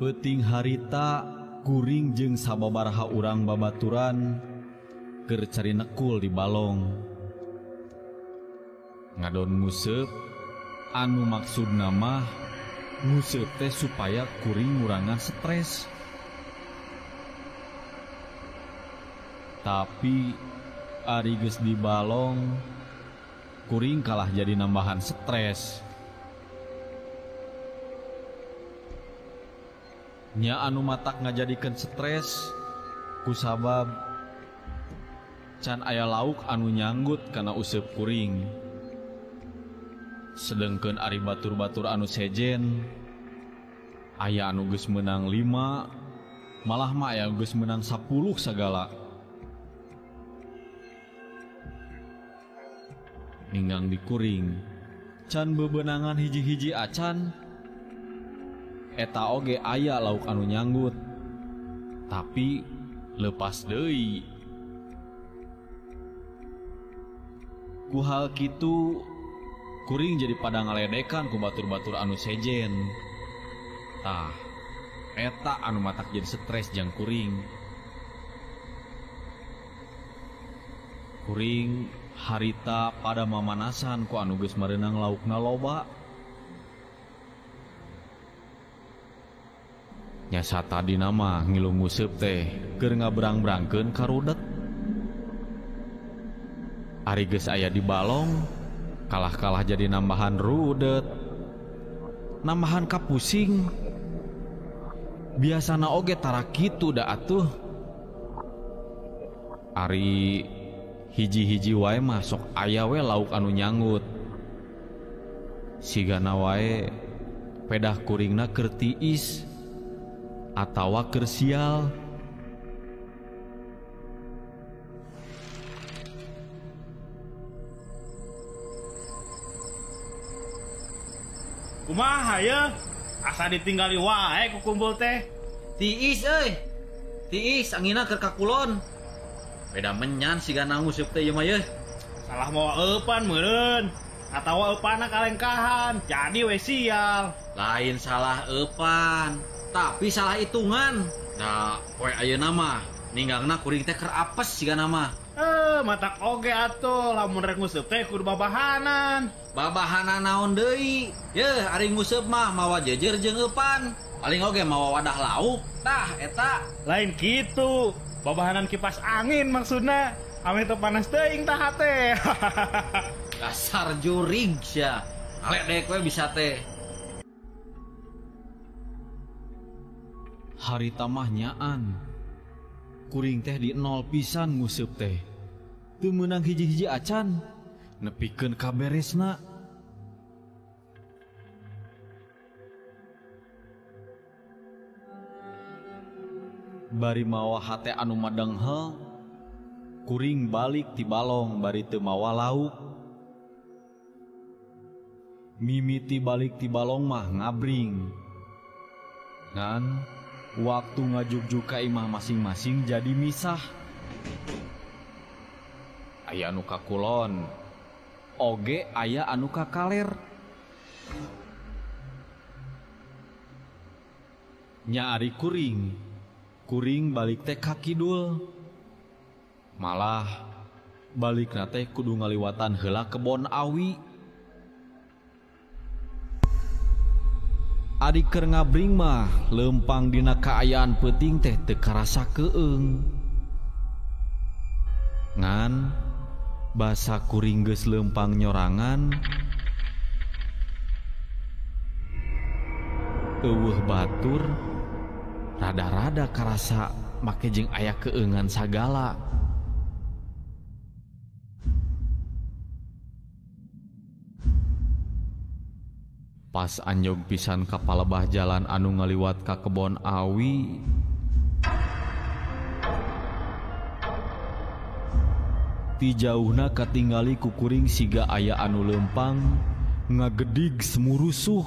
Peuting harita kuring jeung sababaraha urang babaturan keur cari nekul di balong. Ngadon nguseup anu maksudna mah nguseup teh supaya kuring ngurangan stres. Tapi ari geus di balong kuring kalah jadi nambahan stres. Nya anu matak ngajadikeun stres kusabab can aya lauk anu nyanggut kana useup kuring. Sedengkeun ari batur-batur anu sejen aya anu geus meunang 5, malah mah aya geus meunang 10 sagala. Ninggang di kuring can bebenangan hiji-hiji acan. Eta oge aya lauk anu nyanggut, tapi lepas deui. Ku hal kitu kuring jadi pada ngaledekan ku batur-batur anu sejen. Tah, eta anu matak jadi stres jang kuring. Kuring harita pada mamanasan ku anu geus mareunang laukna loba. Nyasa tadi nama ngilu nguseup teh keur ngabrang-brangkeun karudet. Ari geus aya di balong, kalah-kalah jadi nambahan rudet, nambahan kapusing. Biasana oge tara kitu da atuh. Ari hiji-hiji wae mah sok aya we lauk anu nyanggut. Sigana wae pedah kuringna keur tiis atawa keur sial. Kumaha ye? Asa ditinggali wae ku kumpul teh. Tiis euy. Tiis angina keur ka kulon. Beda menyan sigana nguseup teh ieu mah yeuh. Salah mawa eupan meureun atawa eupanna kalengkahan. Jadi we sial. Lain salah eupan, tapi salah hitungan. Nah, poe ayeuna mah ninggangna kuring teh keur apes sigana mah. Matak oge atuh lamun rek nguseup teh kudu babahanan. Babahanan naon deui? Yeuh, ari nguseup mah mawa jejer jeung eupan. Paling oge mawa wadah lauk. Tah eta. Lain kitu. Babahanan kipas angin maksudna. Ame teu panas teuing tah hate. Dasar jurig sia. Alek dek we bisa teh. Harita mah nyaan. Kuring teh di nol pisan nguseup teh. Teu meunang hiji-hiji acan. Nepikeun ka beresna. Bari mawa hate anu madenghel, kuring balik ti balong bari teu mawa lauk. Mimiti balik ti balong mah ngabring. Ngan waktu ngajugjug ka imah masing-masing jadi misah. Aya anu ka kulon, oge aya anu ka kaler. Nya ari kuring, kuring balik teh ka kidul. Malah balikna teh kudu ngaliwatan heula kebon awi. Ari keur ngabring mah leumpang dina kaayaan peuting teh teu karasa keung. Ngan basa kuring geus leumpang nyorangan, eueuh batur rada-rada karasa make jeung aya keungan sagala. Pas anjog pisan ka palebah jalan anu ngaliwat ka kebon awi, ti jauhna katingali ku kuring siga aya anu leumpang ngagedig semurusuh.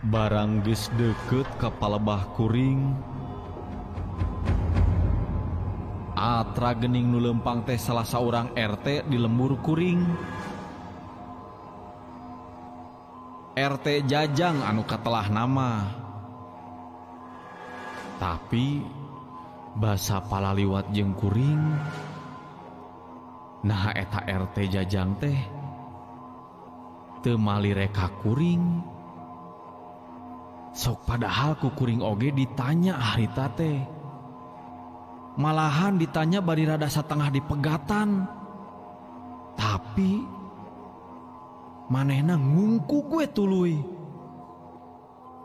Barang geus deukeut ka palebah kuring, atra geuning nu leumpang teh salah saurang RT di lembur kuring. RT Jajang anu katelah nama. Tapi basa palaliwat jeung kuring, nah eta RT Jajang teh teu malireka kuring. Sok padahal ku kuring oge ditanya harita teh. Malahan ditanya bari rada satengah dipegatan. Tapi manehna ngungkuk we tuluy.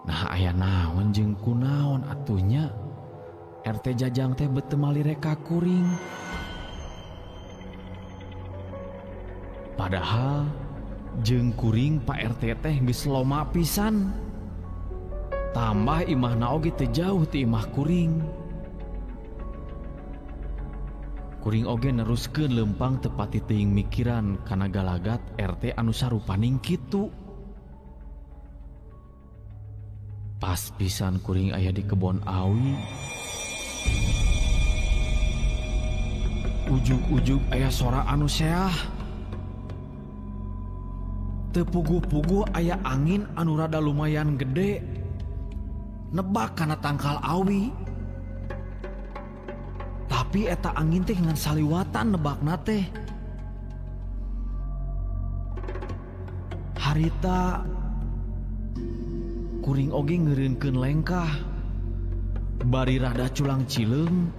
Nah aya naon jeung kunaon atuh nya RT Jajang teh bet teu malireka kuring. Padahal jeung kuring Pak RT teh geus loma pisan. Tambah imahna oge teu jauh ti imah kuring. Kuring oge neruskeun leumpang teu pati teuing mikiran kana galagat RT anu sarupaning kitu. Pas pisan kuring aya di kebon awi. Ujug-ujug aya sora anu seah. Teu puguh-puguh aya angin anu rada lumayan gede nebak kana tangkal awi. Tapi eta angin teh ngan saliwatan nebakna teh. Harita kuring oge ngeureunkeun lengkah. Bari rada culang cileung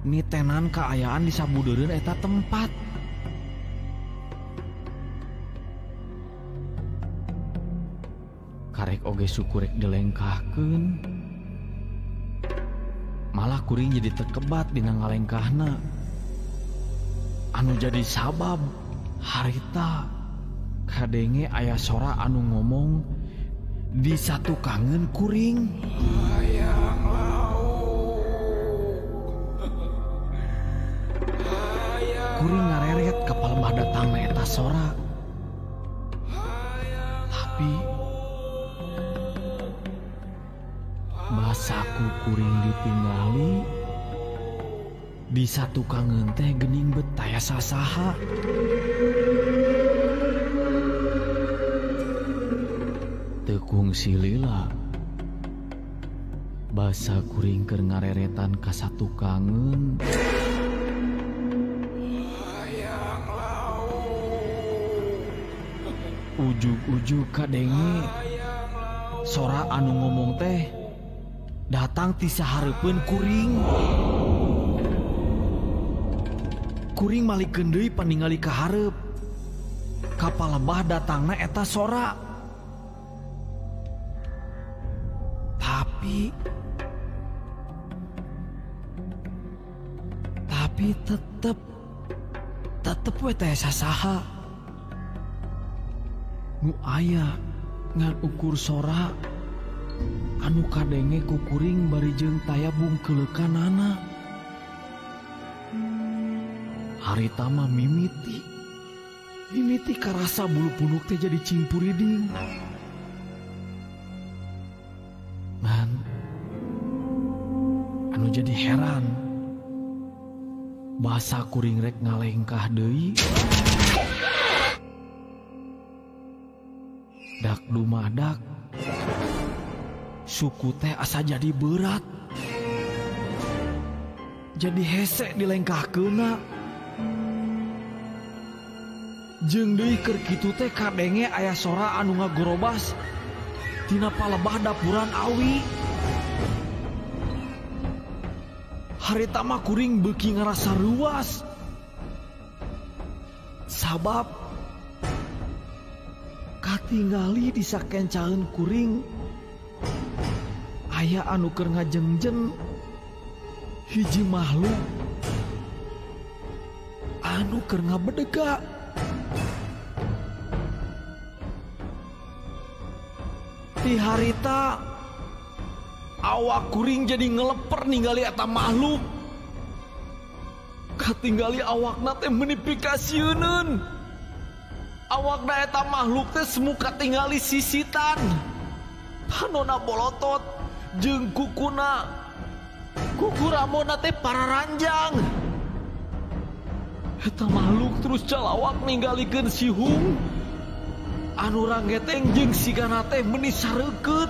nitenan kaayaan di sabudeureun eta tempat. Karek oge suku rek dilengkahkeun. Malah kuring jadi terkebat dina ngalengkahna. Anu jadi sabab harita kadenge aya sora anu ngomong di satu kangen kuring. Hayang lauk. Kuring ngareret ka palembah datangna eta sora. Tapi basaku kuring ditinggali di satu kangen teh gening bet taya sasaha. Teu kungsi lila basa kuring keur ngareretan ka satu kangen. Ujug-ujug kadenge sora anu ngomong teh datang ti sahareupeun kuring. Kuring malikeun deui paningali ka hareup. Ka palebah datangna eta sora. Tapi tetep we teh sasaha. Nu aya ngan ukur sora anu kadenge ku kuring bari jeung taya bungkeleukanana. Harita mah mimiti karasa bulu punuk teh jadi cingpuriding. Ngan anu jadi heran basa kuring rek ngalengkah deui. Dak dumadak suku teh asa jadi berat. Jadi hese dilengkahkeunna. Jeung deui keur kitu teh kadenge aya sora anu ngagorobas tina palebah dapuran awi. Harita mah kuring beuki ngarasa ruas. Sabab katingali di sakencaeun kuring aya anu keur ngajengjen hiji makhluk anu keur ngabedega. Ti harita awak kuring jadi ngeleper ningali eta makhluk. Katingali awakna teh meuni pikasieuneun. Awakna eta makhluk teh semu katingali sisitan. Panona bolotot jeung kukuna. Kuku ramona teh pararanjang. Eta makhluk terus calawak ninggalikeun sihung. Anu ranggeteng jeung sigana teh meuni sareukeut.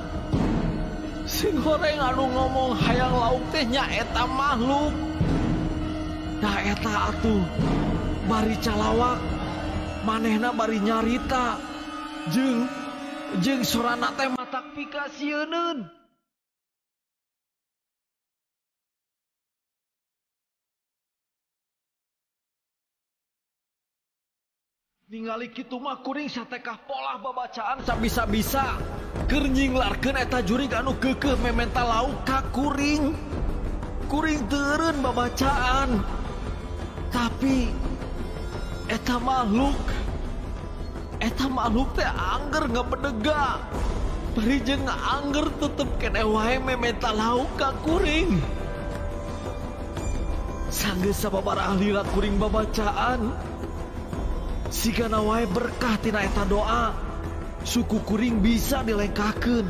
Sing horeng anu ngomong hayang lauk teh nyaeta makhluk. Dah eta atuh bari calawak manehna bari nyarita jeung jeung sorana teh matak pikasieuneun. Ningali kitu mah kuring satekah polah babacaan sabisa-bisa keur nyinglarkeun eta jurig anu keukeuh mementa lauk ka kuring. Kuring teureun babacaan. Tapi eta makhluk teh angger ngabedega. Bari jeung angger tetep keneh wae mementa lauk ka kuring. Sanggeus sababaraha lila kuring babacaan. Sigana wae berkah tina eta doa, suku kuring bisa dilengkahkeun.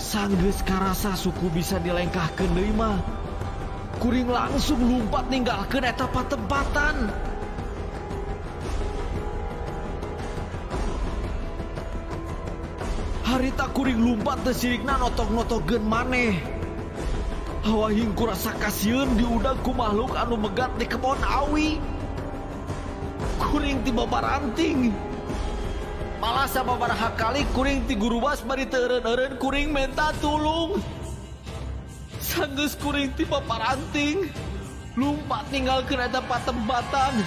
Sanggeus karasa suku bisa dilengkahkeun deui mah, kuring langsung lumpat ninggalkeun eta patempatan. Harita kuring lumpat teu sirikna notok-notokeun maneh. Hawa hingku rasa kasieun diudag ku makhluk anu megat di kebon awi. Kuring ti babaranting. Malah sababaraha kali kuring ti gurubas bari teu eureun-eureun kuring menta tulung. Sanggeus kuring ti babaranting, lumpat ninggalkeun eta patempatan.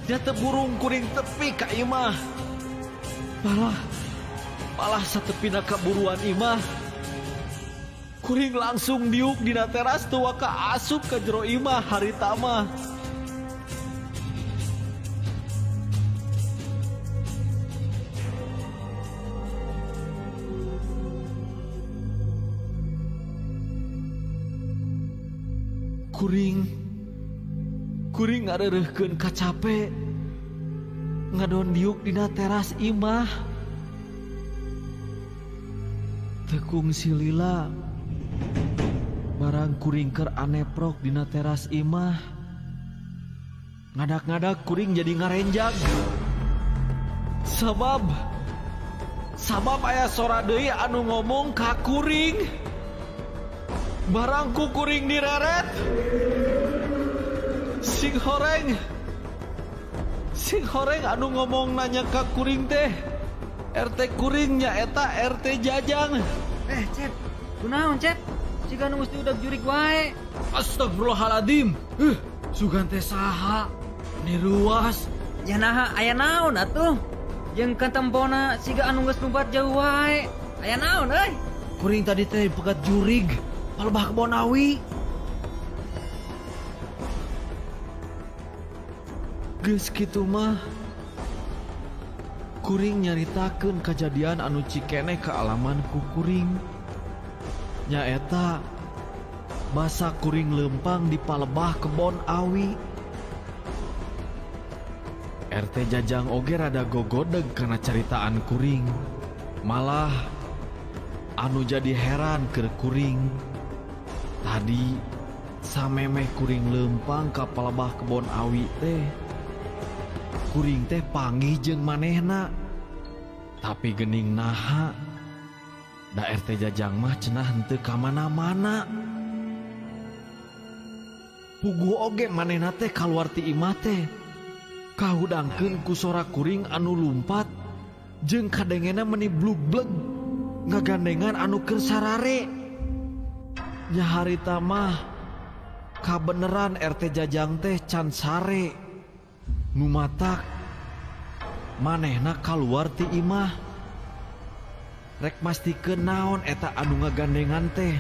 Nya teu burung kuring tepi ka imah. Malah satepina kaburuan imah. Kuring langsung diuk dina teras teu waka asup ka jero imah harita mah. Kuring ngareureurkeun kacape ngadon diuk dina teras imah. Tekung silila barang kuring keur aneprok dina teras imah. Ngadak-ngadak kuring jadi ngarenjag. Sabab aya sora deui anu ngomong ka kuring. Barang ku kuring direret. Sing horeng anu ngomong nanya ka kuring teh RT kuring nyaeta RT Jajang. Cep, kunaon Cep? Siga nu geus diudag jurig wae. Astagfirullahaladzim. Sugan teh saha? Niruas. Ya naha aya naon atuh? Jeung katempona siga anu geus lumpat jauh wae. Aya naon euy? Kuring tadi teh dipegat jurig. Palebah kebon awi. Geus kitu mah kuring nyaritakeun kajadian anu cikeneh kaalaman ku kuring. Nyaeta basa kuring lempang di palebah kebon awi. RT Jajang oge rada gogodeg kana caritaan kuring. Malah anu jadi heran keur kuring. Tadi samemeh kuring lempang ka palebah kebon awi teh, kuring teh panggih jeung manehna. Tapi geuning naha da RT Jajang mah cenah henteu ka mana-mana. Puguh oge manehna teh kaluar ti imah teh kahudangkeun ku sora kuring anu lumpat jeung kadengena meni blug-bleg ngagandengan anu keur sarare. Nya harita mah kabeneran RT Jajang teh can sare. Nu matak manehna kaluar ti imah. Rek mastikeun naon eta anu ngagandengan teh.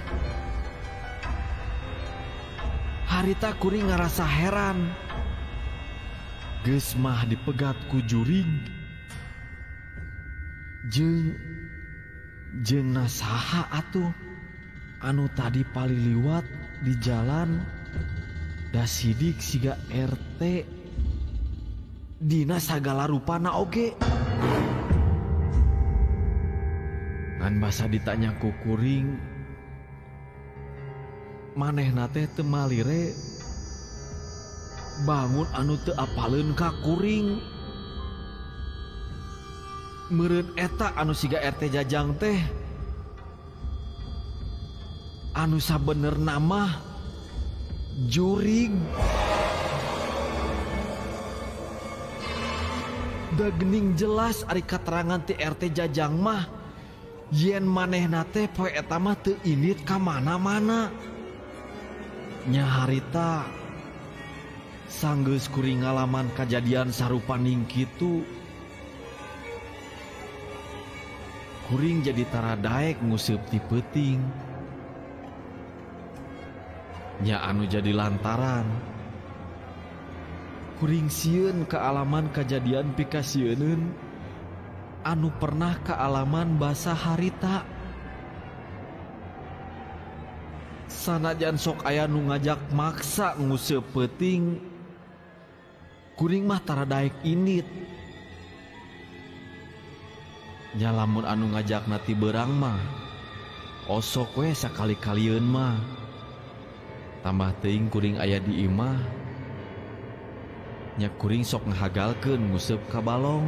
Harita kuring ngarasa heran. Geus mah dipegat ku jurig. Jeung nasaha atuh anu tadi paliliwat di jalan da sidik siga RT dina sagala rupana oge. Ngan basa ditanya ku kuring, manehna teh teu malire bangun anu teu apaleun ka kuring. Meureun eta anu siga RT Jajang teh anu sabenerna mah jurig. Da gening jelas ari katerangan ti RT Jajang mah yen manehna teh poe eta mah teu indit ka mana-mana. Nya harita sanggeus kuring ngalaman kajadian sarupaning kitu, kuring jadi tara daek nguseup ti peuting. Nya anu jadi lantaran kuring sieun kaalaman kajadian pikasieuneun anu pernah kaalaman basa harita. Sanajan sok aya nu ngajak maksa nguseup peuting, kuring mah tara daek indit. Nya lamun anu ngajakna ti beurang mah osok we sakali-kalieun mah. Tambah teuing kuring aya di imah, nya kuring sok ngahagalkeun nguseup ka balong.